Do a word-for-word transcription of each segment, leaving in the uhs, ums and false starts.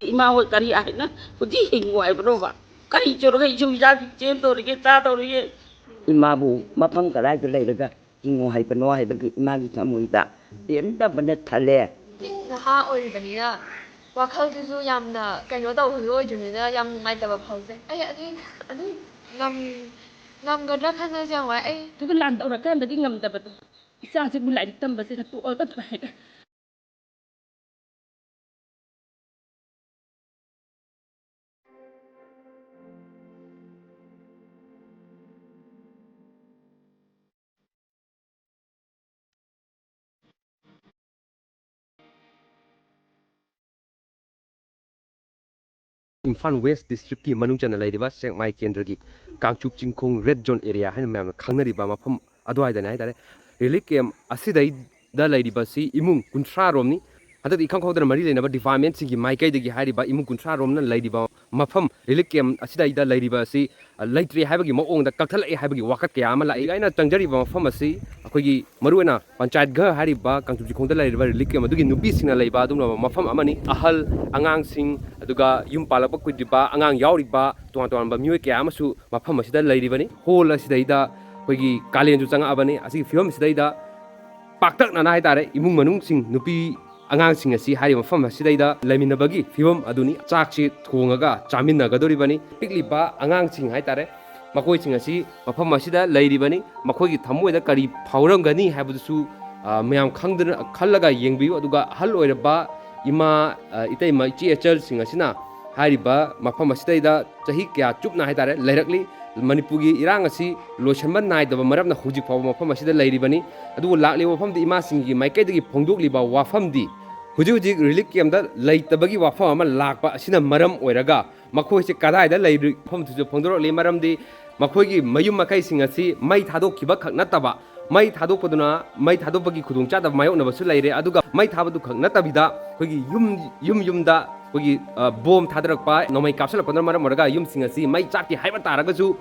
ꯏꯃꯥ ꯍꯣꯏ ꯀꯔꯤ ꯍꯥꯏꯅ ꯍꯧꯖꯤꯛ ꯍꯤꯡꯉꯨ ꯍꯥꯏꯕꯅꯣꯕ? ꯀꯔꯤ ꯆꯨꯔꯒ ꯏꯁꯨ ꯏꯆꯥꯁꯤꯡ ꯆꯦꯟꯗꯧꯔꯤꯒꯦ, ꯆꯥꯗꯧꯔꯤꯒꯦ? ꯏꯃꯥꯕꯨ ꯃꯐꯝ ꯀꯗꯥꯏꯗ ꯂꯩꯔꯒ ꯍꯤꯡꯉꯨ ꯍꯥꯏꯕꯅꯣ ꯍꯥꯏꯕꯒꯤ ꯏꯃꯥꯒꯤ ꯊꯃꯣꯏꯗ ꯄꯦꯟꯗꯕꯅ ꯊꯜꯂꯦ꯫ ꯅꯍꯥ ꯑꯣꯏꯔꯤꯕꯅꯤꯅ ꯋꯥꯈꯜꯗꯨꯁꯨ ꯌꯥꯝꯅ ꯀꯩꯅꯣ ꯇꯧꯕꯁꯨ ꯑꯣꯏꯗ꯭ꯔꯤꯕꯅꯤꯅ ꯌꯥꯝ ꯅꯨꯡꯉꯥꯏꯇꯕ ꯐꯥꯎꯖꯩ꯫ ꯑꯩ ꯑꯗꯨꯝ, ꯑꯗꯨꯝ ꯉꯝ-, ꯉꯝꯒꯗ꯭ꯔꯥ ꯈꯟꯕꯁꯨ ꯌꯥꯝ ꯋꯥꯏ꯫ ꯑꯩ ꯑꯗꯨꯒ ꯂꯥꯟ ꯇꯧꯔꯀꯥꯟꯗꯒꯤ ꯉꯝꯗꯕꯗꯣ, ꯏꯆꯥꯁꯤꯕꯨ ꯂꯥꯏꯔꯤꯛ ꯇꯝꯕꯁꯤꯗ ꯇꯣꯛꯑꯒ ꯑꯗꯨꯃꯥꯏꯅ ꯏꯝꯐꯥꯜ ꯋꯦꯁ ꯗꯤꯁꯇ꯭ꯔꯤꯛꯀꯤ ꯃꯅꯨꯡ ꯆꯟꯅ ꯂꯩꯔꯤꯕ ꯁꯦꯛꯃꯥꯏ ꯀꯦꯟꯗ꯭ꯔꯒꯤ ꯀꯥꯡꯆꯨꯞ ꯆꯤꯡꯈꯣꯡ ꯔꯦꯗ ꯖꯣꯟ ꯑꯦꯔꯤꯌꯥ ꯍꯥꯏꯅ ꯃꯌꯥꯝꯅ ꯈꯪꯅꯔꯤꯕ ꯃꯐꯝ ꯑꯗꯨꯋꯥꯏꯗꯅꯤ ꯍꯥꯏꯇꯥꯔꯦ꯫ ꯔꯤꯂꯤꯐ ꯀꯦꯝꯞ ꯑꯁꯤꯗꯩꯗ ꯂꯩꯔꯤꯕꯁꯤ ꯏꯃꯨꯡ ꯀꯨꯟꯊ꯭ꯔꯥ ꯔꯣꯝꯅꯤ꯫ ꯍꯟꯗꯛꯇꯤ ꯏꯈꯪ ꯈꯪꯍꯧꯗꯅ ꯃꯔꯤ ꯂꯩꯅꯕ ꯗꯤꯄꯥꯔꯠꯃꯦꯟꯁꯤꯡꯒꯤ ꯃꯥꯏꯀꯩꯗꯒꯤ ꯍꯥꯏꯔꯤꯕ ꯏꯃꯨꯡ ꯀꯨꯟꯊ꯭ꯔꯥ ꯔꯣꯝꯅ ꯂꯩꯔꯤꯕ ꯃꯐꯝ ꯔꯤꯂꯤꯐ ꯀꯦꯝꯞ ꯑꯁꯤꯗꯩꯗ ꯂꯩꯔꯤꯕ ꯑꯁꯤ, ꯑ, ꯂꯩꯇ꯭ꯔꯦ ꯍꯥꯏꯕꯒꯤ ꯃꯑꯣꯡꯗ ꯀꯛꯊꯠꯂꯛꯑꯦ ꯍꯥꯏꯕꯒꯤ ꯋꯥꯀꯠ ꯀꯌꯥ ꯑꯃ ꯂꯥꯛꯏ꯫ ꯑꯩꯅ ꯆꯪꯖꯔꯤꯕ ꯃꯐꯝ ꯑꯁꯤ ꯑꯩꯈꯣꯏꯒꯤ ꯃꯔꯨꯑꯣꯏꯅ ꯄꯟꯆꯥꯌꯠ ꯘꯔ ꯍꯥꯏꯔꯤꯕ ꯀꯥꯡꯆꯨꯞ ꯆꯤꯡꯈꯣꯡꯗ ꯂꯩꯔꯤꯕ ꯔꯤꯂꯤꯐ ꯀꯦꯝꯞ ꯑꯗꯨꯒꯤ ꯅꯨꯄꯤꯁꯤꯡꯅ ꯂꯩꯕ ꯑꯗꯨꯒꯨꯝꯂꯕ ꯃꯐꯝ ꯑꯃꯅꯤ꯫ ꯑꯍꯜ, ꯑꯉꯥꯡꯁꯤꯡ, ꯑꯗꯨꯒ ꯌꯨꯝ ꯄꯥꯜꯂꯛꯄ ꯀꯨꯏꯗ꯭ꯔꯤꯕ, ꯑꯉꯥꯡ ꯌꯥꯎꯔꯤꯕ ꯇꯣꯉꯥꯟ ꯇꯣꯉꯥꯟꯕ ꯃꯤꯑꯣꯏ ꯀꯌꯥ ꯑꯃꯁꯨ ꯃꯐꯝ ꯑꯁꯤꯗ ꯂꯩꯔꯤꯕꯅꯤ꯫ ꯍꯣꯜ ꯑꯁꯤꯗꯩꯗ ꯑꯩꯈꯣꯏꯒꯤ ꯀꯥꯂꯦꯟꯁꯨ ꯆꯪꯉꯛꯑꯕꯅꯤ꯫ ꯑꯁꯤꯒꯤ ꯐꯤꯕꯝ ꯑꯁꯤꯗꯩꯗ ꯄꯥꯛꯇꯛꯅꯅ ꯍꯥꯏꯇꯥꯔꯦ, ꯏꯃꯨꯡ ꯃꯅꯨꯡꯁꯤꯡ, ꯅꯨꯄꯤ ꯑꯉꯥꯡꯁꯤꯡ ꯑꯁꯤ ꯍꯥꯏꯔꯤꯕ ꯃꯐꯝ ꯑꯁꯤꯗꯩꯗ ꯂꯩꯃꯤꯟꯅꯕꯒꯤ ꯐꯤꯕꯝ ꯑꯗꯨꯅꯤ꯫ ꯆꯥꯛꯁꯤ ꯊꯣꯡꯉꯒ ꯆꯥꯃꯤꯟꯅꯒꯗꯧꯔꯤꯕꯅꯤ꯫ ꯄꯤꯛꯂꯤꯕ ꯑꯉꯥꯡꯁꯤꯡ ꯍꯥꯏꯇꯥꯔꯦ, ꯃꯈꯣꯏꯁꯤꯡ ꯑꯁꯤ ꯃꯐꯝ ꯑꯁꯤꯗ ꯂꯩꯔꯤꯕꯅꯤ꯫ ꯃꯈꯣꯏꯒꯤ ꯊꯃꯣꯏꯗ ꯀꯔꯤ ꯐꯥꯎꯔꯝꯒꯅꯤ ꯍꯥꯏꯕꯗꯨꯁꯨ, ꯑ, ꯃꯌꯥꯝ ꯈꯪꯗꯅ, ꯈꯜꯂꯒ ꯌꯦꯡꯕꯤꯌꯨ꯫ ꯑꯗꯨꯒ ꯑꯍꯜ ꯑꯣꯏꯔꯕ ꯏꯃꯥ, ꯑ, ꯏꯇꯩꯃ, ꯏꯆꯦ ꯏꯆꯜꯁꯤꯡ ꯑꯁꯤꯅ ꯍꯥꯏꯔꯤꯕ ꯃꯐꯝ ꯑꯁꯤꯗꯩꯗ ꯆꯍꯤ ꯀꯌꯥ ꯆꯨꯞꯅ ꯍꯥꯏꯇꯥꯔꯦ ꯂꯩꯔꯛꯂꯤ꯫ ꯃꯅꯤꯄꯨꯔꯒꯤ ꯏꯔꯥꯡ ꯑꯁꯤ ꯂꯣꯏꯁꯤꯟꯕ ꯅꯥꯏꯗꯕ ꯃꯔꯝꯅ ꯍꯧꯖꯤꯛ ꯐꯥꯎꯕ ꯃꯐꯝ ꯑꯁꯤꯗ ꯂꯩꯔꯤꯕꯅꯤ꯫ ꯑꯗꯨꯕꯨ ꯂꯥꯛꯂꯤꯕ ꯃꯐꯝꯗꯤ ꯏꯃꯥꯁꯤꯡꯒꯤ ꯃꯥꯏꯀꯩꯗꯒꯤ ꯐꯣꯡꯗꯣꯛꯂꯤꯕ ꯋꯥꯐꯝꯗꯤ ꯍꯧꯖꯤꯛ ꯍꯧꯖꯤꯛ ꯔꯤꯂꯤꯐ ꯀꯦꯝꯞꯇ ꯂꯩꯇꯕꯒꯤ ꯋꯥꯐꯝ ꯑꯃ ꯂꯥꯛꯄ ꯑꯁꯤꯅ ꯃꯔꯝ ꯑꯣꯏꯔꯒ ꯃꯈꯣꯏꯁꯦ ꯀꯗꯥꯏꯗ ꯂꯩꯔꯤ ꯃꯐꯝꯗꯨꯁꯨ ꯐꯣꯡꯗꯣꯔꯛꯂꯤ꯫ ꯃꯔꯝꯗꯤ ꯃꯈꯣꯏꯒꯤ ꯃꯌꯨꯝ ꯃꯀꯩꯁꯤꯡ ꯑꯁꯤ ꯃꯩ ꯊꯥꯗꯣꯛꯈꯤꯕ ꯈꯛ ꯅꯠꯇꯕ, ꯃꯩ ꯊꯥꯗꯣꯛꯄꯗꯨꯅ, ꯃꯩ ꯊꯥꯗꯣꯛꯄꯒꯤ ꯈꯨꯗꯣꯡꯆꯥꯗꯕ ꯃꯥꯌꯣꯛꯅꯕꯁꯨ ꯂꯩꯔꯦ꯫ ꯑꯗꯨꯒ ꯃꯩ ꯊꯥꯕꯗꯨ ꯈꯛ ꯅꯠꯇꯕꯤꯗ ꯑꯩꯈꯣꯏꯒꯤ ꯌꯨꯝ, ꯌꯨꯝ ꯌꯨꯝꯗ ꯑꯩꯈꯣꯏꯒꯤ, ꯑ, ꯕꯣꯝ ꯊꯥꯗꯔꯛꯄ, ꯅꯣꯡꯃꯩ ꯀꯥꯞꯁꯤꯜꯂꯛꯄꯅ ꯃꯔꯝ ꯑꯣꯏꯔꯒ ꯌꯨꯝꯁꯤꯡ ꯑꯁꯤ ꯃꯩ ꯆꯥꯛꯇꯦ ꯍꯥꯏꯕ ꯇꯥꯔꯒꯁꯨ,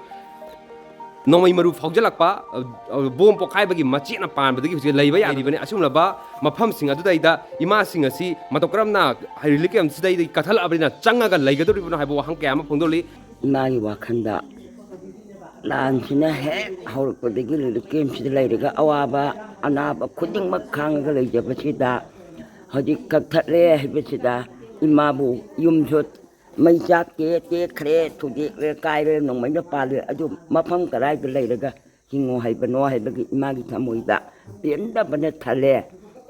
ꯅꯣꯡꯃꯩ ꯃꯔꯨ ꯐꯥꯎꯖꯤꯜꯂꯛꯄ, ꯑ, ꯑ, ꯕꯣꯝ ꯄꯣꯈꯥꯏꯕꯒꯤ ꯃꯆꯦꯠꯅ ꯄꯥꯟꯕꯗꯒꯤ ꯍꯧꯖꯤꯛ ꯂꯩꯕ ꯌꯥꯔꯤꯕꯅꯤ꯫ ꯑꯁꯤꯒꯨꯝꯂꯕ ꯃꯐꯝꯁꯤꯡ ꯑꯗꯨꯗꯩꯗ ꯏꯃꯥꯁꯤꯡ ꯑꯁꯤ ꯃꯇꯧ ꯀꯔꯝꯅ ꯔꯤꯂꯤꯐ ꯀꯦꯝꯞꯁꯤꯗꯩꯗꯒꯤ ꯀꯠꯊꯠꯂꯛꯑꯕꯅꯤꯅ ꯆꯪꯉꯒ ꯂꯩꯒꯗꯧꯔꯤꯕꯅꯣ ꯍꯥꯏꯕ ꯋꯥꯍꯪ ꯀꯌꯥ ꯑꯃ ꯐꯣꯡꯗꯣꯛꯂꯤ꯫ ꯏꯃꯥꯒꯤ ꯋꯥꯈꯜꯗ ꯂꯥꯟꯁꯤꯅ ꯍꯦꯛ ꯍꯧꯔꯛꯄꯗꯒꯤ ꯔꯤꯂꯤꯐ ꯀꯦꯝꯞꯁꯤꯗ ꯂꯩꯔꯒ ꯑꯋꯥꯕ ꯑꯅꯥꯕ ꯈꯨꯗꯤꯡꯃꯛ ꯈꯥꯡꯉꯒ ꯂꯩꯖꯕꯁꯤꯗ ꯍꯧꯖꯤꯛ ꯀꯛꯊꯠꯂꯦ ꯍꯥꯏꯕꯁꯤꯗ ꯏꯃꯥꯕꯨ ꯌꯨꯝꯁꯨ ꯃꯩ ꯆꯥꯛꯇꯦ, ꯇꯦꯛꯈ꯭ꯔꯦ, ꯊꯨꯗꯦꯛꯂꯦ, ꯀꯥꯏꯔꯦ, ꯅꯣꯡꯃꯩꯅ ꯄꯥꯜꯂꯦ꯫ ꯑꯗꯨ ꯃꯐꯝ ꯀꯗꯥꯏꯗ ꯂꯩꯔꯒ ꯍꯤꯡꯉꯣ ꯍꯥꯏꯕꯅꯣ ꯍꯥꯏꯕꯒꯤ ꯏꯃꯥꯒꯤ ꯊꯃꯣꯏꯗ ꯄꯦꯟꯗꯕꯅ ꯊꯜꯂꯦ꯫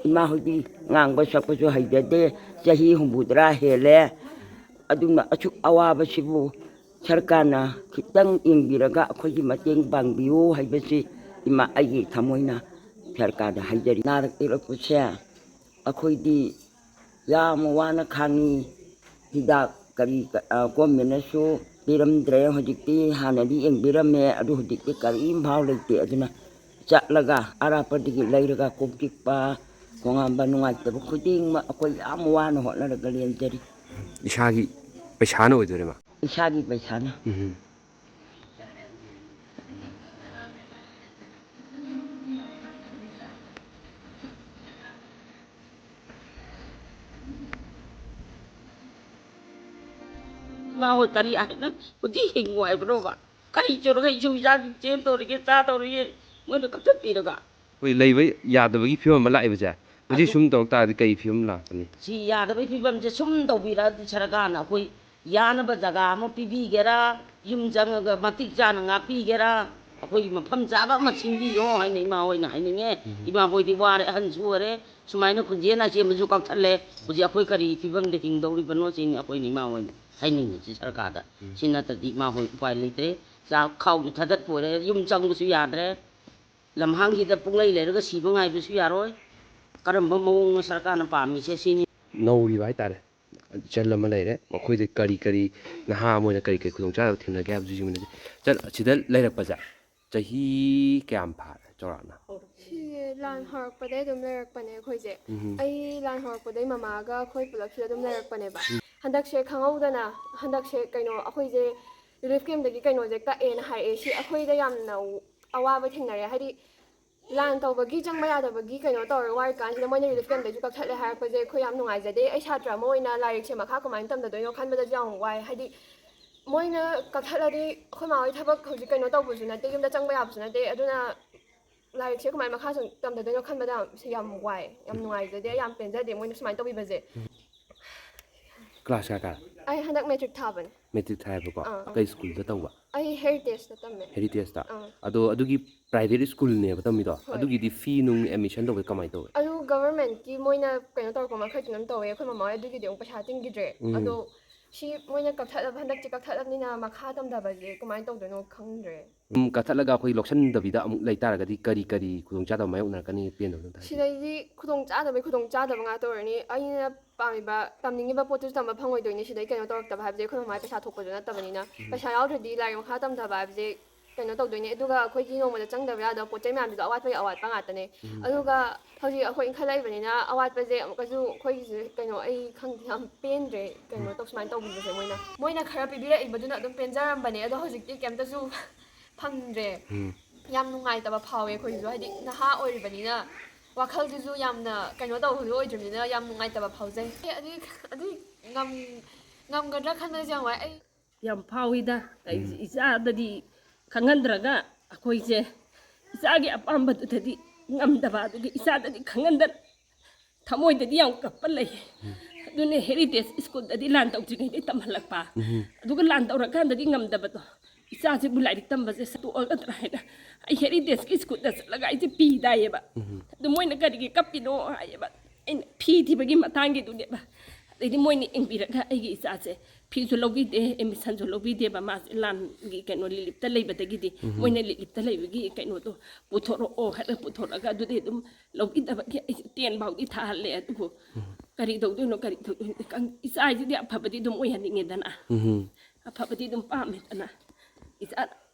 ꯏꯃꯥ ꯍꯣꯏꯗꯤ ꯉꯥꯡꯕ ꯁꯛꯄꯁꯨ ꯍꯩꯖꯗꯦ, ꯆꯍꯤ ꯍꯨꯝꯐꯨꯇꯔꯥ ꯍꯦꯜꯂꯦ꯫ ꯑꯗꯨꯅ ꯑꯁꯨꯛ ꯑꯋꯥꯕꯁꯤꯕꯨ ꯁꯔꯀꯥꯔꯅ ꯈꯤꯇꯪ ꯌꯦꯡꯕꯤꯔꯒ ꯑꯩꯈꯣꯏꯒꯤ ꯃꯇꯦꯡ ꯄꯥꯡꯕꯤꯌꯨ ꯍꯥꯏꯕꯁꯤ ꯏꯃꯥ ꯑꯩꯒꯤ ꯊꯃꯣꯏꯅ ꯁꯔꯀꯥꯔꯗ ꯍꯥꯏꯖꯔꯤ꯫ ꯅꯥꯔꯛ ꯌꯦꯛꯂꯛꯄꯁꯦ ꯑꯩꯈꯣꯏꯗꯤ ꯌꯥꯝ ꯋꯥꯅ ꯈꯥꯡꯉꯤ꯫ ꯍꯤꯗꯥꯛ ꯀꯔꯤ ꯀ-, ꯑ, ꯒꯣꯔꯃꯦꯟꯅꯁꯨ ꯄꯤꯔꯝꯗ꯭ꯔꯦ꯫ ꯍꯧꯖꯤꯛꯇꯤ ꯍꯥꯟꯅꯗꯤ ꯌꯦꯡꯕꯤꯔꯝꯃꯦ, ꯑꯗꯨ ꯍꯧꯖꯤꯛꯇꯤ ꯀꯔꯤꯝ ꯐꯥꯎ ꯂꯩꯇꯦ꯫ ꯑꯗꯨꯅ ꯆꯠꯂꯒ ꯑꯔꯥꯞꯄꯗꯒꯤ ꯂꯩꯔꯒ ꯀꯣꯛ ꯆꯤꯛꯄ, ꯈꯣꯡ ꯍꯥꯝꯕ ꯅꯨꯡꯉꯥꯏꯇꯕ ꯈꯨꯗꯤꯡꯃꯛ ꯑꯩꯈꯣꯏ ꯌꯥꯝ ꯋꯥꯅ ꯍꯣꯠꯅꯔꯒ ꯂꯦꯟꯖꯔꯤ꯫ ꯏꯁꯥꯒꯤ ꯄꯩꯁꯥꯅ ꯑꯣꯏꯗꯣꯏꯔꯦ ꯃꯥ? ꯏꯁꯥꯒꯤ ꯄꯩꯁꯥꯅ꯫ ꯎꯝ꯫ ꯏꯃꯥ ꯍꯣꯏ ꯀꯔꯤ ꯍꯥꯏꯅ ꯍꯧꯖꯤꯛ ꯍꯤꯡꯉꯨ ꯍꯥꯏꯕꯅꯣꯕ? ꯀꯔꯤ ꯆꯨꯔꯒ ꯏꯁꯨ ꯏꯆꯥꯁꯤꯡ ꯆꯦꯟ ꯇꯧꯔꯤꯒꯦ, ꯆꯥ ꯇꯧꯔꯤꯒꯦ, ꯃꯣꯏꯅ ꯀꯛꯊꯠꯄꯤꯔꯒ? ꯑꯩꯈꯣꯏ ꯂꯩꯕ ꯌꯥꯗꯕꯒꯤ ꯐꯤꯕꯝ ꯑꯃ ꯂꯥꯛꯏꯕꯁꯦ꯫ ꯍꯧꯖꯤꯛ ꯑꯗꯨ ꯁꯨꯝ ꯇꯧꯔꯛ ꯇꯥꯔꯗꯤ ꯀꯩ ꯐꯤꯕꯝ ꯂꯥꯛꯀꯅꯤ? ꯁꯤ ꯌꯥꯗꯕꯒꯤ ꯐꯤꯕꯝꯁꯦ ꯁꯨꯝ ꯇꯧꯕꯤꯔꯛꯑꯗꯤ ꯁꯔꯀꯥꯔꯅ ꯑꯩꯈꯣꯏ ꯌꯥꯅꯕ ꯖꯒꯥ ꯑꯃ ꯄꯤꯕꯤꯒꯦꯔꯥ, ꯌꯨꯝ ꯆꯪꯉꯒ ꯃꯇꯤꯛ ꯆꯥꯅ ꯉꯥꯛꯄꯤꯒꯦꯔꯥ, ꯑꯩꯈꯣꯏꯒꯤ ꯃꯐꯝ ꯆꯥꯕ ꯑꯃ ꯁꯤꯟꯕꯤꯌꯣ ꯍꯥꯏꯅ ꯏꯃꯥ ꯍꯣꯏꯅ ꯍꯥꯏꯅꯤꯡꯉꯦ꯫ ꯎꯝ꯫ ꯏꯃꯥ ꯍꯣꯏꯗꯤ ꯋꯥꯔꯦ, ꯑꯍꯟꯁꯨ ꯑꯣꯏꯔꯦ, ꯁꯨꯃꯥꯏꯅ ꯈꯨꯟꯖꯦꯟ ꯑꯁꯦꯝꯕꯁꯨ ꯀꯛꯊꯠꯂꯦ꯫ ꯍꯧꯖꯤꯛ ꯑꯩꯈꯣꯏ ꯀꯔꯤ ꯐꯤꯕꯝꯗ ꯍꯤꯡꯗꯧꯔꯤꯕꯅꯣ ꯁꯤꯅꯤ ꯑꯩꯈꯣꯏꯅ ꯏꯃꯥ ꯍꯣꯏꯅ ꯍꯥꯏꯅꯤꯡꯉꯤꯁꯤ ꯁꯔꯀꯥꯔꯗ꯫ ꯎꯝ꯫ ꯁꯤ ꯅꯠꯇ꯭ꯔꯗꯤ ꯏꯃꯥ ꯍꯣꯏ ꯎꯄꯥꯏ ꯂꯩꯇ꯭ꯔꯦ꯫ ꯆꯥꯛ ꯈꯥꯎꯁꯨ ꯊꯥꯗꯠꯄ ꯑꯣꯏꯔꯦ, ꯌꯨꯝ ꯆꯪꯕꯁꯨ ꯌꯥꯗ꯭ꯔꯦ꯫ ꯂꯝꯍꯥꯡꯁꯤꯗ ꯄꯨꯡꯂꯩ ꯂꯩꯔꯒ ꯁꯤꯕ ꯉꯥꯏꯕꯁꯨ ꯌꯥꯔꯣꯏ꯫ ꯀꯔꯝꯕ ꯃꯑꯣꯡꯅꯣ ꯁꯔꯀꯥꯔꯅ ꯄꯥꯝꯃꯤꯁꯦ ꯁꯤꯅꯤ꯫ ꯅꯧꯔꯤꯕ ꯍꯥꯏꯇꯥꯔꯦ꯫ ꯏꯆꯜ ꯑꯃ ꯂꯩꯔꯦ, ꯃꯈꯣꯏꯗ ꯀꯔꯤ ꯀꯔꯤ, ꯅꯍꯥ ꯑꯃ ꯑꯣꯏꯅ ꯀꯔꯤ ꯀꯔꯤ ꯈꯨꯗꯣꯡꯆꯥꯗꯕ ꯊꯦꯡꯅꯒꯦ ꯍꯥꯏꯕꯗꯨꯁꯨ ꯌꯦꯡꯃꯤꯟꯅꯁꯤ꯫ ꯏꯆꯜ, ꯑꯁꯤꯗ ꯂꯩꯔꯛꯄꯁꯦ ꯆꯍꯤ ꯀꯌꯥꯝ ꯐꯥꯔꯦ ꯆꯥꯎꯔꯥꯛꯅ? ꯁꯤꯁꯦ ꯂꯥꯟ ꯍꯧꯔꯛꯄꯗꯩ ꯑꯗꯨꯝ ꯂꯩꯔꯛꯄꯅꯦ ꯑꯩꯈꯣꯏꯁꯦ꯫ ꯎꯝ꯫ ꯑꯩ ꯂꯥꯟ ꯍꯧꯔꯛꯄꯗꯩ ꯃꯃꯥꯒ ꯑꯩꯈꯣꯏ ꯄꯨꯂꯞꯁꯤꯗ ꯑꯗꯨꯝ ꯂꯩꯔꯛꯄꯅꯦꯕ꯫ ꯎꯝ꯫ ꯍꯟꯗꯛꯁꯦ ꯈꯪꯍꯧꯗꯅ, ꯍꯟꯗꯛꯁꯦ ꯀꯩꯅꯣ ꯑꯩꯈꯣꯏꯁꯦ ꯔꯤꯂꯤꯐ ꯀꯦꯝꯗꯒꯤ ꯀꯩꯅꯣꯁꯦ ꯀꯛꯑꯦꯅ ꯍꯥꯏꯔꯛꯑꯦ꯫ ꯁꯤ ꯑꯩꯈꯣꯏꯗ ꯌꯥꯝꯅ ꯑꯋꯥꯕ ꯊꯦꯡꯅꯔꯦ꯫ ꯍꯥꯏꯗꯤ ꯂꯥꯟ ꯇꯧꯕꯒꯤ ꯆꯪꯕ ꯌꯥꯗꯕꯒꯤ ꯀꯩꯅꯣ ꯇꯧꯔ ꯋꯥꯔꯀꯥꯟꯁꯤꯗ ꯃꯣꯏꯅ ꯔꯤꯂꯤꯐ ꯀꯦꯝꯗꯒꯤꯁꯨ ꯀꯛꯊꯠꯂꯦ ꯍꯥꯏꯔꯛꯄꯁꯦ ꯑꯩꯈꯣꯏ ꯌꯥꯝ ꯅꯨꯡꯉꯥꯏꯖꯗꯦ꯫ ꯑꯩ ꯁꯥꯇ꯭ꯔ ꯑꯃ ꯑꯣꯏꯅ ꯂꯥꯏꯔꯤꯛꯁꯦ ꯃꯈꯥ ꯀꯃꯥꯏꯅ ꯇꯝꯊꯗꯣꯏꯅꯣ ꯈꯟꯕꯗꯁꯨ ꯌꯥꯝ ꯋꯥꯏ꯫ ꯍꯥꯏꯗꯤ ꯃꯣꯏꯅ ꯀꯛꯊꯠꯂꯗꯤ ꯑꯩꯈꯣꯏ ꯃꯥ ꯍꯣꯏ ꯊꯕꯛ ꯍꯧꯖꯤꯛ ꯀꯩꯅꯣ ꯇꯧꯕꯁꯨ ꯅꯠꯇꯦ, ꯌꯨꯝꯗ ꯆꯪꯕ ꯌꯥꯕꯁꯨ ꯅꯠꯇꯦ꯫ ꯑꯗꯨꯅ ꯂꯥꯏꯔꯤꯛꯁꯦ ꯀꯃꯥꯏꯅ ꯃꯈꯥ ꯁꯨꯝ ꯇꯝꯊꯗꯣꯏꯅꯣ ꯈꯟꯕꯗ ꯌꯥꯝ ꯁꯤ ꯌꯥꯝ ꯋꯥꯏ, ꯌꯥꯝ ꯅꯨꯡꯉꯥꯏꯖꯗꯦ, ꯌꯥꯝ ꯄꯦꯟꯖꯗꯦ ꯃꯣꯏꯅ ꯁꯨꯃꯥꯏꯅ ꯇꯧꯕꯤꯕꯁꯦ꯫ ꯀ꯭ꯂꯥꯁ ꯀꯌꯥ ꯀꯥꯔꯦ? ꯑꯩ ꯍꯟꯗꯛ ꯃꯦꯇ꯭ꯔꯤꯛ ꯊꯥꯕꯅꯦ꯫ ꯃꯦꯇ꯭ꯔꯤꯛ ꯊꯥꯏꯕꯀꯣ꯫ ꯑꯥ, ꯑꯥ꯫ ꯀꯩ ꯁ꯭ꯀꯨꯜꯗ ꯇꯧꯕ? ꯑꯩ ꯍꯦꯔꯤꯇꯦꯖꯇ ꯇꯝꯃꯦ꯫ ꯍꯦꯔꯤꯇꯦꯖꯇ? ꯑꯥ꯫ ꯑꯗꯣ ꯑꯗꯨꯒꯤ ꯄ꯭ꯔꯥꯏꯚꯦꯠ ꯁ꯭ꯀꯨꯜꯅꯦꯕ ꯇꯝꯃꯤꯗꯣ? ꯍꯣꯏ꯫ ꯑꯗꯨꯒꯤꯗꯤ ꯐꯤ ꯅꯨꯡ ꯑꯦꯗꯃꯤꯁꯟ ꯇꯧꯕꯗꯤ ꯀꯃꯥꯏꯅ ꯇꯧꯋꯦ? ꯑꯗꯨ ꯒꯚꯔꯟꯃꯦꯟꯠꯀꯤ ꯃꯣꯏꯅ ꯀꯩꯅꯣ ꯇꯧꯔꯛꯄ ꯃꯈꯩꯗꯨꯅ ꯑꯗꯨꯝ ꯇꯧꯋꯦ ꯑꯩꯈꯣꯏ ꯃꯃꯥ ꯍꯣꯏ꯫ ꯑꯗꯨꯒꯤꯗꯤ ꯑꯃꯨꯛ ꯄꯩꯁꯥ ꯇꯤꯡꯈꯤꯗ꯭ꯔꯦ꯫ ꯎꯝ꯫ ꯑꯗꯣ ꯁꯤ ꯃꯣꯏꯅ ꯀꯛꯊꯠꯂꯕ, ꯍꯟꯗꯛꯇꯤ ꯀꯛꯊꯠꯂꯕꯅꯤꯅ ꯃꯈꯥ ꯇꯝꯊꯕꯁꯦ ꯀꯃꯥꯏꯅ ꯇꯧꯗꯣꯏꯅꯣ ꯈꯪꯗ꯭ꯔꯦ꯫ ꯎꯝ, ꯀꯛꯊꯠꯂꯒ ꯑꯩꯈꯣꯏ ꯂꯧꯁꯟꯗꯕꯤꯗ ꯑꯃꯨꯛ ꯂꯩꯇꯥꯔꯒꯗꯤ ꯀꯔꯤ ꯀꯔꯤ ꯈꯨꯗꯣꯡꯆꯥꯗꯕ ꯃꯥꯌꯣꯛꯅꯔꯛꯀꯅꯤ ꯄꯦꯟꯗꯕ ꯑꯗꯨꯝ ꯍꯥꯏꯕꯤꯌꯨ꯫ ꯁꯤꯗꯩꯗꯤ ꯈꯨꯗꯣꯡꯆꯥꯗꯕꯩ ꯈꯨꯗꯣꯡꯆꯥꯗꯕ ꯉꯥꯛꯇ ꯑꯣꯏꯔꯅꯤ꯫ ꯑꯩꯅ ꯄꯥꯝꯃꯤꯕ, ꯇꯝꯅꯤꯡꯉꯤꯕ ꯄꯣꯠꯇꯨꯁꯨ ꯇꯝꯕ ꯐꯪꯉꯣꯏꯗꯣꯏꯅꯤ꯫ ꯁꯤꯗꯩ ꯀꯩꯅꯣ ꯇꯧꯔꯛꯇꯕ ꯍꯥꯏꯕꯁꯦ ꯑꯩꯈꯣꯏ ꯃꯃꯥꯒꯤ ꯄꯩꯁꯥ ꯊꯣꯛꯄꯁꯨ ꯅꯠꯇꯕꯅꯤꯅ꯫ ꯎꯝ꯫ ꯄꯩꯁꯥ ꯌꯥꯎꯗ꯭ꯔꯗꯤ ꯂꯥꯏꯔꯤꯛ ꯃꯈꯥ ꯇꯝꯊꯕ ꯍꯥꯏꯕꯁꯦ ꯀꯩꯅꯣ ꯇꯧꯗꯣꯏꯅꯦ꯫ ꯑꯗꯨꯒ ꯑꯩꯈꯣꯏꯒꯤ ꯅꯣꯡꯃꯗ ꯆꯪꯗꯕ ꯌꯥꯗꯕ ꯄꯣꯠ ꯆꯩ ꯃꯌꯥꯝꯁꯤꯁꯨ ꯑꯋꯥꯠꯄꯒꯤ ꯑꯋꯥꯠꯄ ꯉꯥꯛꯇꯅꯦ꯫ ꯎꯝ꯫ ꯑꯗꯨꯒ ꯍꯧꯖꯤꯛ ꯑꯩꯈꯣꯏ ꯏꯟꯈꯠꯂꯛꯏꯕꯅꯤꯅ ꯑꯋꯥꯠꯄꯁꯦ ꯑꯃꯨꯛꯀꯁꯨ ꯑꯩꯈꯣꯏꯒꯤꯁꯦ ꯀꯩꯅꯣ, ꯑꯩ ꯈꯪꯗꯦ, ꯌꯥꯝ ꯄꯦꯟꯗ꯭ꯔꯦ ꯀꯩꯅꯣ ꯇꯧ-, ꯁꯨꯃꯥꯏꯅ ꯇꯧꯕꯤꯕꯁꯦ꯫ ꯃꯣꯏꯅ, ꯃꯣꯏꯅ ꯈꯔ ꯄꯤꯕꯤꯔꯛꯏꯕꯗꯨꯅ ꯑꯗꯨꯝ ꯄꯦꯟꯖꯔꯝꯕꯅꯦ, ꯑꯗꯣ ꯍꯧꯖꯤꯛꯇꯤ ꯀꯩꯝꯇꯁꯨ ꯐꯪꯗ꯭ꯔꯦ꯫ ꯎꯝ꯫ ꯌꯥꯝ ꯅꯨꯡꯉꯥꯏꯇꯕ ꯐꯥꯎꯋꯦ ꯑꯩꯈꯣꯏꯒꯤꯁꯨ, ꯍꯥꯏꯗꯤ ꯅꯍꯥ ꯑꯣꯏꯔꯤꯕꯅꯤꯅ ꯋꯥꯈꯜꯗꯨꯁꯨ ꯌꯥꯝꯅ ꯀꯩꯅꯣ ꯇꯧꯕꯗꯨ ꯑꯣꯏꯗ꯭ꯔꯤꯕꯅꯤꯅ ꯌꯥꯝ ꯅꯨꯡꯉꯥꯏꯇꯕ ꯐꯥꯎꯖꯩ꯫ ꯑꯦ, ꯑꯗꯨꯏ, ꯑꯗꯨꯏ ꯉꯝ-, ꯉꯝꯒꯗ꯭ꯔꯥ ꯈꯟꯕꯗꯁꯨ ꯌꯥꯝ ꯋꯥꯏ꯫ ꯑꯩ ꯌꯥꯝ ꯐꯥꯎꯏꯗ꯫ ꯑꯩ ꯎꯝ꯫ ꯏꯆꯥꯗꯗꯤ ꯈꯪꯍꯟꯗ꯭ꯔꯒ ꯑꯩꯈꯣꯏꯁꯦ ꯏꯆꯥꯒꯤ ꯑꯄꯥꯝꯕꯗꯨꯗꯗꯤ ꯉꯝꯗꯕ, ꯑꯗꯨꯒꯤ ꯏꯆꯥꯗꯗꯤ ꯈꯪꯍꯟꯗꯅ ꯊꯃꯣꯏꯗꯗꯤ ꯌꯥꯝ ꯀꯞꯄ ꯂꯩ꯫ ꯎꯝ꯫ ꯑꯗꯨꯅ ꯍꯦꯔꯤꯇꯦꯖ ꯁ꯭ꯀꯨꯜꯗꯗꯤ ꯂꯥꯟ ꯇꯧꯗ꯭ꯔꯤꯉꯩꯗꯩ ꯇꯝꯍꯜꯂꯛꯄ꯫ ꯎꯝ꯫ ꯑꯗꯨꯒ ꯂꯥꯟ ꯇꯧꯔꯀꯥꯟꯗꯗꯤ ꯉꯝꯗꯕꯗꯣ, ꯏꯆꯥꯁꯤꯕꯨ ꯂꯥꯏꯔꯤꯛ ꯇꯝꯕꯁꯦ ꯁꯠꯇꯣꯛꯑꯒꯗ꯭ꯔꯥ ꯍꯥꯏꯅ ꯑꯩ ꯍꯦꯔꯤꯇꯦꯖꯀꯤ ꯁ꯭ꯀꯨꯜꯗ ꯆꯠꯂꯒ ꯑꯩꯁꯦ ꯄꯤ ꯇꯥꯏꯌꯦꯕ꯫ ꯎꯝ꯫ ꯑꯗꯨ ꯃꯣꯏꯅ ꯀꯔꯤꯒꯤ ꯀꯞꯄꯤꯅꯣ ꯍꯥꯏꯌꯦꯕ꯫ ꯑꯩꯅ ꯐꯤ ꯊꯤꯕꯒꯤ ꯃꯇꯥꯡꯒꯤꯗꯨꯅꯦꯕ꯫ ꯑꯗꯩꯗꯤ ꯃꯣꯏꯅ ꯌꯦꯡꯕꯤꯔꯒ ꯑꯩꯒꯤ ꯏꯆꯥꯁꯦ ꯐꯤꯁꯨ ꯂꯧꯕꯤꯗꯦ, ꯑꯦꯗꯃꯤꯁꯟꯁꯨ ꯂꯧꯕꯤꯗꯦꯕ꯫ ꯃꯥꯁꯦ ꯂꯥꯟꯒꯤ ꯀꯩꯅꯣ ꯂꯤꯂꯤꯞꯇ ꯂꯩꯕꯗꯒꯤꯗꯤ ꯎꯝ꯫ ꯃꯣꯏꯅ ꯂꯤꯂꯤꯞꯇ ꯂꯩꯕꯒꯤ ꯀꯩꯅꯣꯗꯣ ꯄꯨꯊꯣꯔꯛꯑꯣ ꯍꯥꯏꯔ ꯄꯨꯊꯣꯔꯛꯑꯒ ꯑꯗꯨꯗꯤ ꯑꯗꯨꯝ ꯂꯧꯕꯤꯗꯕꯒꯤ ꯑꯩꯁꯦ ꯇꯦꯟ ꯐꯥꯎꯗꯤ ꯊꯥꯍꯜꯂꯦ꯫ ꯑꯗꯨꯕꯨ ꯎꯝ꯫ ꯀꯔꯤ ꯇꯧꯗꯣꯏꯅꯣ, ꯀꯔꯤ ꯇꯧꯗꯣꯏꯅꯣ ꯈꯪ-, ꯏꯆꯥꯁꯤꯗꯤ ꯑꯐꯕꯗꯤ ꯑꯗꯨꯝ ꯑꯣꯏꯍꯟꯅꯤꯡꯉꯦꯗꯅ꯫ ꯎꯝ꯫ ꯑꯐꯕꯗꯤ ꯑꯗꯨꯝ ꯄꯥꯝꯃꯦꯗꯅ꯫ ꯏꯆꯥ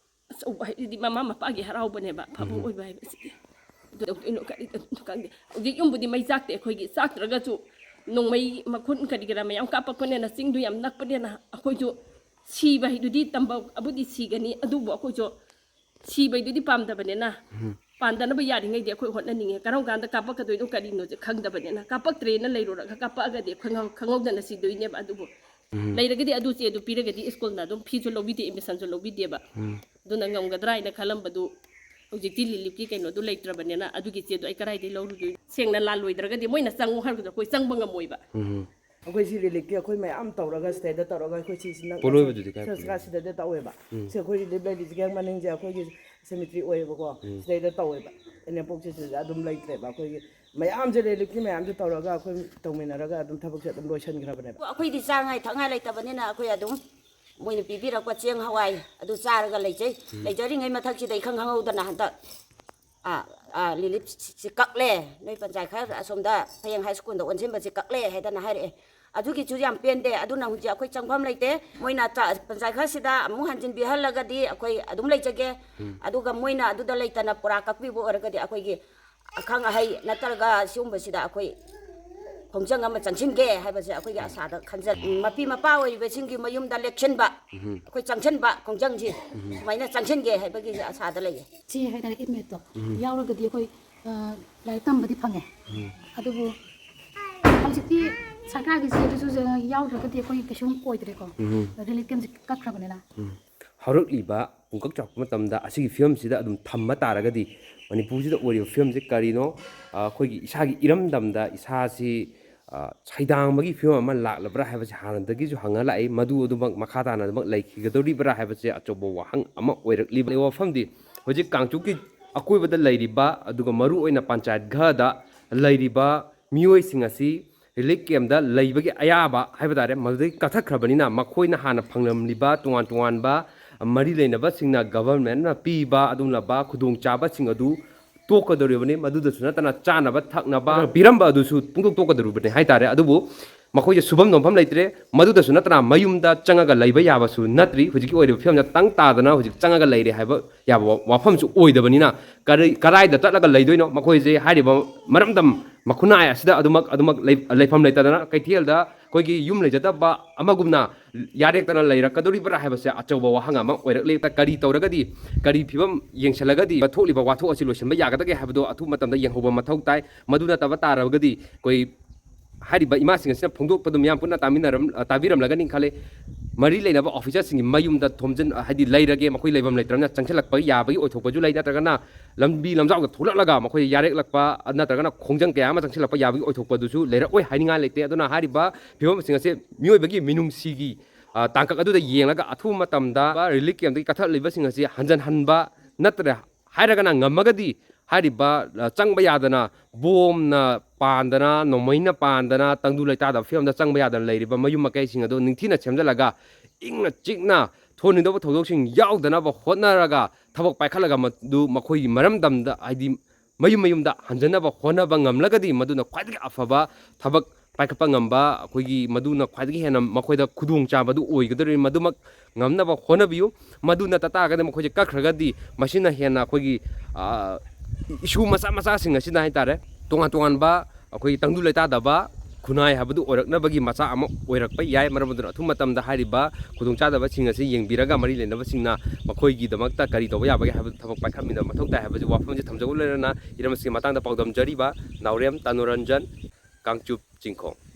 ꯑꯆꯧꯕ ꯍꯥꯏꯁꯤꯗꯤ ꯃꯃꯥ ꯃꯄꯥꯒꯤ ꯍꯔꯥꯎꯕꯅꯦꯕ, ꯑꯐꯕ ꯎꯝ꯫ ꯑꯣꯏꯕ ꯍꯥꯏꯕꯁꯤꯗꯤ꯫ ꯑꯗꯨ ꯇꯧꯗꯣꯏꯅꯣ, ꯀꯔꯤ ꯇꯧꯗꯣꯏꯅꯣ ꯈꯪꯗꯦ꯫ ꯍꯧꯖꯤꯛ ꯌꯨꯝꯕꯨꯗꯤ ꯃꯩ ꯆꯥꯛꯇꯦ ꯑꯩꯈꯣꯏꯒꯤ꯫ ꯆꯥꯛꯇ꯭ꯔꯒꯁꯨ ꯅꯣꯡꯃꯩ ꯃꯈꯨꯟ ꯀꯔꯤ ꯀꯔꯥ ꯃꯌꯥꯝ ꯀꯥꯞꯄꯛꯄꯅꯤꯅ ꯆꯤꯡꯗꯨ ꯌꯥꯝ ꯅꯛꯄꯅꯤꯅ ꯑꯩꯈꯣꯏꯁꯨ ꯁꯤꯕ ꯍꯥꯏꯗꯨꯗꯤ ꯇꯝꯕ ꯑꯕꯨꯗꯤ ꯁꯤꯒꯅꯤ, ꯑꯗꯨꯕꯨ ꯑꯩꯈꯣꯏꯁꯨ ꯁꯤꯕꯩꯗꯨꯗꯤ ꯄꯥꯝꯗꯕꯅꯤꯅ, ꯄꯥꯟꯗꯅꯕ ꯌꯥꯔꯤꯉꯩꯗꯤ ꯑꯩꯈꯣꯏ ꯍꯣꯠꯅꯅꯤꯡꯉꯦ꯫ ꯀꯔꯝ ꯀꯥꯟꯗ ꯀꯥꯞꯄꯛꯀꯗꯣꯏꯅꯣ ꯀꯔꯤꯅꯣꯁꯦ ꯈꯪꯗꯕꯅꯤꯅ, ꯀꯥꯞꯄꯛꯇ꯭ꯔꯦꯅ ꯂꯩꯔꯨꯔꯒ ꯀꯥꯞꯄꯛꯑꯒꯗꯤ ꯈꯪꯍꯧ- ꯈꯪꯍꯧꯗꯅ ꯁꯤꯗꯣꯏꯅꯦꯕ꯫ ꯑꯗꯨꯕꯨ ꯂꯩꯔꯒꯗꯤ ꯑꯗꯨ ꯆꯦꯗꯨ ꯄꯤꯔꯒꯗꯤ ꯁ꯭ꯀꯨꯜꯅ ꯑꯗꯨꯝ ꯐꯤꯁꯨ ꯂꯧꯕꯤꯗꯦ, ꯑꯦꯗꯃꯤꯁꯟꯁꯨ ꯂꯧꯕꯤꯗꯦꯕ꯫ ꯑꯗꯨꯅ ꯉꯝꯒꯗ꯭ꯔꯥ ꯍꯥꯏꯅ ꯈꯜꯂꯝꯕꯗꯨ ꯍꯧꯖꯤꯛꯇꯤ ꯔꯤꯂꯤꯐꯀꯤ ꯀꯩꯅꯣꯗꯨ ꯂꯩꯇ꯭ꯔꯕꯅꯤꯅ ꯑꯗꯨꯒꯤ ꯆꯦꯗꯣ ꯑꯩ ꯀꯗꯥꯏꯗꯒꯤ ꯂꯧꯔꯨꯗꯣꯏꯅꯣ? ꯁꯦꯡꯅ ꯂꯥꯜꯂꯣꯏꯗ꯭ꯔꯒꯗꯤ ꯃꯣꯏꯅ ꯆꯪꯉꯨ ꯍꯥꯏꯕꯗꯣ ꯑꯩꯈꯣꯏ ꯆꯪꯕ ꯉꯝꯃꯣꯏꯕ꯫ ꯑꯩꯈꯣꯏ ꯁꯤ ꯔꯤꯂꯤꯐꯀꯤ ꯑꯩꯈꯣꯏ ꯃꯌꯥꯝ ꯇꯧꯔꯒ ꯁꯤꯗꯩꯗ ꯇꯧꯔꯒ ꯑꯩꯈꯣꯏ ꯁꯤꯁꯤ ꯅꯪ ꯄꯣꯂꯣꯏꯕꯗꯨꯗꯤ ꯀꯥꯏ ꯁꯤꯗꯩꯗ ꯇꯧꯋꯦꯕ꯫ ꯁꯤ ꯑꯩꯈꯣꯏ ꯔꯤꯂꯤꯐ ꯂꯩꯔꯤꯁꯤꯒꯤ ꯍꯦꯛ ꯃꯅꯤꯡꯁꯦ ꯑꯩꯈꯣꯏꯒꯤ ꯁꯦꯃꯤꯇ꯭ꯔꯤ ꯑꯣꯏꯌꯦꯕꯀꯣ꯫ ꯁꯤꯗꯩꯗ ꯇꯧꯋꯦꯕ꯫ ꯏꯅꯦꯝꯄꯣꯛꯁꯦ ꯁꯤꯗ ꯑꯗꯨꯝ ꯂꯩꯇ꯭ꯔꯦꯕ꯫ ꯑꯩꯈꯣꯏꯒꯤ ꯃꯌꯥꯝꯁꯦ ꯔꯤꯂꯤꯐꯀꯤ ꯃꯌꯥꯝꯁꯦ ꯇꯧꯔꯒ ꯑꯩꯈꯣꯏ ꯇꯧꯃꯤꯟꯅꯔꯒ ꯑꯗꯨꯝ ꯊꯕꯛꯁꯦ ꯑꯗꯨꯝ ꯂꯣꯏꯁꯤꯟꯈ꯭ꯔꯕꯅꯦꯕ꯫ ꯑꯩꯈꯣꯏꯗꯤ ꯆꯥꯉꯥꯏ ꯊꯛꯉꯥꯏ ꯂꯩꯇꯕꯅꯤꯅ ꯑꯩꯈꯣꯏ ꯑꯗꯨꯝ ꯃꯣꯏꯅ ꯄꯤꯕꯤꯔꯛꯄ ꯆꯦꯡ ꯍꯋꯥꯏ ꯑꯗꯨ ꯆꯥꯔꯒ ꯂꯩꯖꯩ꯫ ꯂꯩꯖꯔꯤꯉꯩ ꯃꯊꯛꯁꯤꯗ ꯏꯈꯪ ꯈꯪꯍꯧꯗꯅ ꯍꯟꯗꯛ, ꯑꯥ, ꯑꯥ, ꯔꯤꯂꯤꯐꯁꯤ ꯀꯛꯂꯦ, ꯅꯣꯏ ꯄꯟꯆꯥꯌꯠ ꯈꯔ ꯑꯁꯣꯝꯗ ꯐꯌꯦꯡ ꯍꯥꯏ ꯁ꯭ꯀꯨꯜꯗ ꯑꯣꯟꯁꯤꯟꯕꯁꯤ ꯀꯛꯂꯦ ꯍꯥꯏꯗꯅ ꯍꯥꯏꯔꯛꯑꯦ꯫ ꯑꯗꯨꯒꯤꯁꯨ ꯌꯥꯝ ꯄꯦꯟꯗꯦ꯫ ꯑꯗꯨꯅ ꯍꯧꯖꯤꯛ ꯑꯩꯈꯣꯏ ꯆꯪꯐꯝ ꯂꯩꯇꯦ꯫ ꯃꯣꯏꯅ ꯆ-, ꯄꯟꯆꯥꯌꯠ ꯈꯔꯁꯤꯗ ꯑꯃꯨꯛ ꯍꯟꯖꯤꯟꯕꯤꯍꯜꯂꯒꯗꯤ ꯑꯩꯈꯣꯏ ꯑꯗꯨꯝ ꯂꯩꯖꯒꯦ꯫ ꯑꯗꯨꯒ ꯃꯣꯏꯅ ꯑꯗꯨꯗ ꯂꯩꯇꯅ ꯄꯨꯔꯥ ꯀꯛꯄꯤꯕ ꯑꯣꯏꯔꯒꯗꯤ ꯑꯩꯈꯣꯏꯒꯤ ꯑꯈꯪ ꯑꯍꯩ ꯅꯠꯇ꯭ꯔꯒ ꯁꯤꯒꯨꯝꯕꯁꯤꯗ ꯑꯩꯈꯣꯏ ꯈꯣꯡꯖꯪ ꯑꯃ ꯆꯪꯁꯤꯟꯒꯦ ꯍꯥꯏꯕꯁꯦ ꯑꯩꯈꯣꯏꯒꯤ ꯑꯁꯥꯗ ꯈꯟꯖ-, ꯃꯄꯤ ꯃꯄꯥ ꯑꯣꯏꯔꯤꯕꯁꯤꯡꯒꯤ ꯃꯌꯨꯝꯗ ꯂꯦꯛꯁꯤꯟꯕ, ꯑꯩꯈꯣꯏ ꯆꯪꯁꯤꯟꯕ ꯈꯣꯡꯖꯪꯁꯤ ꯁꯨꯃꯥꯏꯅ ꯆꯪꯁꯤꯟꯒꯦ ꯍꯥꯏꯕꯒꯤ ꯑꯁꯥꯗ ꯂꯩꯌꯦ꯫ ꯁꯤ ꯍꯥꯏꯇꯥꯔꯦ, ꯏꯃꯦꯠꯇꯣ ꯌꯥꯎꯔꯒꯗꯤ ꯑꯩꯈꯣꯏ, ꯑ, ꯂꯥꯏꯔꯤꯛ ꯇꯝꯕꯗꯤ ꯐꯪꯉꯦ꯫ ꯑꯗꯨꯕꯨ ꯍꯧꯖꯤꯛꯇꯤ ꯁꯔꯀꯥꯔꯒꯤ ꯆꯦꯗꯨꯁꯨ ꯌꯥꯎꯗ꯭ꯔꯒꯗꯤ ꯑꯩꯈꯣꯏ ꯀꯩꯁꯨꯝ ꯑꯣꯏꯗ꯭ꯔꯦꯀꯣ꯫ ꯔꯤꯂꯤꯐ ꯀꯦꯝꯁꯦ ꯀꯛꯈ꯭ꯔꯕꯅꯤꯅ꯫ ꯍꯧꯔꯛꯂꯤꯕ ꯄꯨꯡꯀꯛ ꯆꯥꯎꯔꯛꯄ ꯃꯇꯝꯗ ꯑꯁꯤꯒꯤ ꯐꯤꯕꯝꯁꯤꯗ ꯑꯗꯨꯝ ꯊꯝꯕ ꯇꯥꯔꯒꯗꯤ ꯃꯅꯤꯄꯨꯔꯁꯤꯗ ꯑꯣꯏꯔꯤꯕ ꯐꯤꯕꯝꯁꯦ ꯀꯔꯤꯅꯣ? ꯑ, ꯑꯩꯈꯣꯏꯒꯤ ꯏꯁꯥꯒꯤ ꯏꯔꯝꯗꯝꯗ ꯏꯁꯥꯁꯤ, ꯑ, ꯁꯩꯗꯥꯡꯕꯒꯤ ꯐꯤꯕꯝ ꯑꯃ ꯂꯥꯛꯂꯕ꯭ꯔꯥ ꯍꯥꯏꯕꯁꯤ ꯍꯥꯟꯅꯗꯒꯤꯁꯨ ꯍꯪꯉ ꯂꯥꯛꯏ꯫ ꯃꯗꯨ ꯑꯗꯨꯃꯛ ꯃꯈꯥ ꯇꯥꯅ ꯑꯗꯨꯃꯛ ꯂꯩꯈꯤꯒꯗꯧꯔꯤꯕ꯭ꯔꯥ ꯍꯥꯏꯕꯁꯦ ꯑꯆꯧꯕ ꯋꯥꯍꯪ ꯑꯃ ꯑꯣꯏꯔꯛꯂꯤꯕ ꯋꯥꯐꯝꯗꯤ ꯍꯧꯖꯤꯛ ꯀꯥꯡꯆꯨꯞꯀꯤ ꯑꯀꯣꯏꯕꯗ ꯂꯩꯔꯤꯕ, ꯑꯗꯨꯒ ꯃꯔꯨꯑꯣꯏꯅ ꯄꯟꯆꯥꯌꯠ ꯘꯗ ꯂꯩꯔꯤꯕ ꯃꯤꯑꯣꯏꯁꯤꯡ ꯑꯁꯤ ꯔꯤꯂꯤꯐ ꯀꯦꯝꯗ ꯂꯩꯕꯒꯤ ꯑꯌꯥꯕ ꯍꯥꯏꯕ ꯇꯥꯔꯦ, ꯃꯗꯨꯗꯒꯤ ꯀꯛꯊꯠꯈ꯭ꯔꯕꯅꯤꯅ ꯃꯈꯣꯏꯅ ꯍꯥꯟꯅ ꯐꯪꯂꯝꯂꯤꯕ ꯇꯣꯉꯥꯟ ꯇꯣꯉꯥꯟꯕ ꯃꯔꯤ ꯂꯩꯅꯕꯁꯤꯡꯅ ꯒꯚꯔꯟꯃꯦꯟꯠꯅ ꯄꯤꯕ ꯑꯗꯨꯒꯨꯝꯂꯕ ꯈꯨꯗꯣꯡꯆꯥꯕꯁꯤꯡ ꯑꯗꯨ ꯇꯣꯛꯀꯗꯧꯔꯤꯕꯅꯤ꯫ ꯃꯗꯨꯗꯁꯨ ꯅꯠꯇꯅ ꯆꯥꯅꯕ ꯊꯛꯅꯕ ꯄꯤꯔꯝꯕ ꯑꯗꯨꯁꯨ ꯄꯨꯡꯇꯣꯛ ꯇꯣꯛꯀꯗꯧꯔꯤꯕꯅꯤ ꯍꯥꯏꯇꯥꯔꯦ꯫ ꯑꯗꯨꯕꯨ ꯃꯈꯣꯏꯁꯦ ꯁꯨꯐꯝ ꯅꯣꯝꯐꯝ ꯂꯩꯇ꯭ꯔꯦ꯫ ꯃꯗꯨꯗꯁꯨ ꯅꯠꯇꯅ ꯃꯌꯨꯝꯗ ꯆꯪꯉꯒ ꯂꯩꯕ ꯌꯥꯕꯁꯨ ꯅꯠꯇ꯭ꯔꯤ꯫ ꯍꯧꯖꯤꯛꯀꯤ ꯑꯣꯏꯔꯤꯕ ꯐꯤꯕꯝꯗ ꯇꯪ ꯇꯥꯗꯅ ꯍꯧꯖꯤꯛ ꯆꯪꯉꯒ ꯂꯩꯔꯦ ꯍꯥꯏꯕ ꯌꯥꯕ ꯋꯥ-, ꯋꯥꯐꯝꯁꯨ ꯑꯣꯏꯗꯕꯅꯤꯅ ꯀꯔꯤ, ꯀꯔꯥꯏꯗ ꯆꯠꯂꯒ ꯂꯩꯗꯣꯏꯅꯣ? ꯃꯈꯣꯏꯁꯦ ꯍꯥꯏꯔꯤꯕ ꯃꯔꯝꯗꯝ ꯃꯈꯨꯟꯅꯥꯏ ꯑꯁꯤꯗ ꯑꯗꯨꯃꯛ, ꯑꯗꯨꯃꯛ ꯂꯩ-, ꯂꯩꯐꯝ ꯂꯩꯇꯗꯅ ꯀꯩꯊꯦꯜꯗ ꯑꯩꯈꯣꯏꯒꯤ ꯌꯨꯝ ꯂꯩꯖꯗꯕ ꯑꯃꯒꯨꯝꯅ ꯌꯥꯔꯦꯛꯇꯅ ꯂꯩꯔꯛꯀꯗꯧꯔꯤꯕ꯭ꯔꯥ ꯍꯥꯏꯕꯁꯦ ꯑꯆꯧꯕ ꯋꯥꯍꯪ ꯑꯃ ꯑꯣꯏꯔꯛꯂꯦ꯫ ꯀꯔꯤ ꯇꯧꯔꯒꯗꯤ, ꯀꯔꯤ ꯐꯤꯕꯝ ꯌꯦꯡꯁꯤꯜꯂꯒꯗꯤ ꯊꯣꯛꯂꯤꯕ ꯋꯥꯊꯣꯛ ꯑꯁꯤ ꯂꯣꯏꯁꯤꯟꯕ ꯌꯥꯒꯗꯒꯦ ꯍꯥꯏꯕꯗꯣ ꯑꯊꯨꯕ ꯃꯇꯝꯗ ꯌꯦꯡꯍꯧꯕ ꯃꯊꯧ ꯇꯥꯏ꯫ ꯃꯗꯨ ꯅꯠꯇꯕ ꯇꯥꯔꯒꯗꯤ ꯑꯩꯈꯣꯏ ꯍꯥꯏꯔꯤꯕ ꯏꯃꯥꯁꯤꯡ ꯑꯁꯤꯅ ꯐꯣꯡꯗꯣꯛꯄꯗꯨ ꯃꯤꯌꯥꯝ ꯄꯨꯟꯅ ꯇꯥꯃꯤꯟꯅꯔꯝ-, ꯇꯥꯕꯤꯔꯝꯂꯒꯅꯤ ꯈꯜꯂꯤ꯫ ꯃꯔꯤ ꯂꯩꯅꯕ ꯑꯣꯐꯤꯁꯔꯁꯤꯡꯒꯤ ꯃꯌꯨꯝꯗ ꯊꯣꯝꯖꯤꯟ-, ꯍꯥꯏꯗꯤ ꯂꯩꯔꯒꯦ, ꯃꯈꯣꯏ ꯂꯩꯐꯝ ꯂꯩꯇ꯭ꯔꯕꯅꯤꯅ ꯆꯪꯁꯤꯜꯂꯛꯄ ꯌꯥꯕꯒꯤ ꯑꯣꯏꯊꯣꯛꯄꯁꯨ ꯂꯩ, ꯅꯠꯇ꯭ꯔꯒꯅ ꯂꯝꯕꯤ ꯂꯝꯖꯥꯎꯗ ꯊꯣꯛꯂꯛꯂꯒ ꯃꯈꯣꯏ ꯌꯥꯔꯦꯛꯂꯛꯄ ꯅꯠꯇ꯭ꯔꯒꯅ ꯈꯣꯡꯖꯪ ꯀꯌꯥ ꯑꯃ ꯆꯪꯁꯤꯜꯂꯛꯄ ꯌꯥꯕꯒꯤ ꯑꯣꯏꯊꯣꯛꯄꯗꯨꯁꯨ ꯂꯩꯔꯛꯑꯣꯏ ꯍꯥꯏꯅꯤꯡꯉꯥꯏ ꯂꯩꯇꯦ꯫ ꯑꯗꯨꯅ ꯍꯥꯏꯔꯤꯕ ꯐꯤꯕꯝꯁꯤꯡ ꯑꯁꯤ ꯃꯤꯑꯣꯏꯕꯒꯤ ꯃꯤꯅꯨꯡꯁꯤꯒꯤ, ꯑ, ꯇꯥꯡꯀꯛ ꯑꯗꯨꯗ ꯌꯦꯡꯂꯒ ꯑꯊꯨꯕ ꯃꯇꯝꯗ ꯔꯤꯂꯤꯐ ꯀꯦꯝꯞꯇꯒꯤ ꯀꯠꯊꯠꯂꯤꯕꯁꯤꯡ ꯑꯁꯤ ꯍꯟꯖꯤꯟꯍꯟꯕ ꯅꯠꯇ꯭ꯔꯦ ꯍꯥꯏꯔꯒꯅ ꯉꯝꯃꯒꯗꯤ ꯍꯥꯏꯔꯤꯕ, ꯑ, ꯆꯪꯕ ꯌꯥꯗꯅ ꯕꯣꯝꯅ ꯄꯥꯟꯗꯅ, ꯅꯣꯡꯃꯩꯅ ꯄꯥꯟꯗꯅ, ꯇꯪꯗꯨ ꯂꯩꯇꯥꯗꯕ ꯐꯤꯕꯝꯗ ꯆꯪꯕ ꯌꯥꯗꯅ ꯂꯩꯔꯤꯕ ꯃꯌꯨꯝ ꯃꯀꯩꯁꯤꯡ ꯑꯗꯨ ꯅꯤꯡꯊꯤꯅ ꯁꯦꯝꯖꯤꯜꯂꯒ ꯏꯪꯅ ꯆꯤꯛꯅ ꯊꯣꯟꯒꯗꯧꯕ ꯊꯧꯗꯣꯛꯁꯤꯡ ꯌꯥꯎꯗꯅꯕ ꯍꯣꯠꯅꯔꯒ ꯊꯕꯛ ꯄꯥꯏꯈꯠꯂꯒ ꯃꯗꯨ ꯃꯈꯣꯏꯒꯤ ꯃꯔꯝꯗꯝꯗ, ꯍꯥꯏꯗꯤ ꯃꯌꯨꯝ ꯃꯌꯨꯝꯗ ꯍꯟꯖꯅꯕ ꯍꯣꯠꯅꯕ ꯉꯝꯂꯒꯗꯤ ꯃꯗꯨꯅ ꯈ꯭ꯋꯥꯏꯗꯒꯤ ꯑꯐꯕ ꯊꯕꯛ ꯄꯥꯏꯈꯠꯄ ꯉꯝꯕ, ꯑꯩꯈꯣꯏꯒꯤ ꯃꯗꯨꯅ ꯈ꯭ꯋꯥꯏꯗꯒꯤ ꯍꯦꯟꯅ ꯃꯈꯣꯏꯗ ꯈꯨꯗꯣꯡꯆꯥꯕꯗꯨ ꯑꯣꯏꯒꯗꯧꯔꯤꯕꯅꯤ꯫ ꯃꯗꯨꯃꯛ ꯉꯝꯅꯕ ꯍꯣꯠꯅꯕꯤꯌꯨ꯫ ꯃꯗꯨ ꯅꯠꯇ ꯇꯥꯔꯒꯗꯤ ꯃꯈꯣꯏꯁꯦ ꯀꯛꯈ꯭ꯔꯒꯗꯤ ꯃꯁꯤꯅ ꯍꯦꯟꯅ ꯑꯩꯈꯣꯏꯒꯤ, ꯑ, ꯏꯁꯨ ꯃꯆꯥ ꯃꯆꯥꯁꯤꯡ ꯑꯁꯤꯅ ꯍꯥꯏꯇꯥꯔꯦ, ꯇꯣꯉꯥꯟ ꯇꯣꯉꯥꯟꯕ ꯑꯩꯈꯣꯏꯒꯤ ꯇꯪꯗꯨ ꯂꯩꯇꯥꯗꯕ ꯈꯨꯟꯅꯥꯏ ꯍꯥꯏꯕꯗꯨ ꯑꯣꯏꯔꯛꯅꯕꯒꯤ ꯃꯆꯥꯛ ꯑꯃ ꯑꯣꯏꯔꯛꯄ ꯌꯥꯏ꯫ ꯃꯔꯝ ꯑꯗꯨꯅ ꯑꯊꯨꯕ ꯃꯇꯝꯗ ꯍꯥꯏꯔꯤꯕ ꯈꯨꯗꯣꯡꯆꯥꯗꯕꯁꯤꯡ ꯑꯁꯤ ꯌꯦꯡꯕꯤꯔꯒ ꯃꯔꯤ ꯂꯩꯅꯕꯁꯤꯡꯅ ꯃꯈꯣꯏꯒꯤꯗꯃꯛꯇ ꯀꯔꯤ ꯇꯧꯕ ꯌꯥꯕꯒꯦ ꯍꯥꯏꯕꯗꯨ ꯊꯕꯛ ꯄꯥꯏꯈꯠꯃꯤꯟꯅꯕ ꯃꯊꯧ ꯇꯥꯏ ꯍꯥꯏꯕꯁꯤ ꯋꯥꯐꯝꯁꯤ ꯊꯝꯖꯧ꯫ ꯂꯣꯏꯅꯅ ꯍꯤꯔꯝ ꯑꯁꯤꯒꯤ ꯃꯇꯥꯡꯗ ꯄꯥꯎꯗꯝꯖꯔꯤꯕ ꯅꯥꯎꯔꯦꯝ ꯇꯅꯨꯔꯟꯖꯟ, ꯀꯥꯡꯆꯨꯞ ꯆꯤꯡꯈꯣꯡ꯫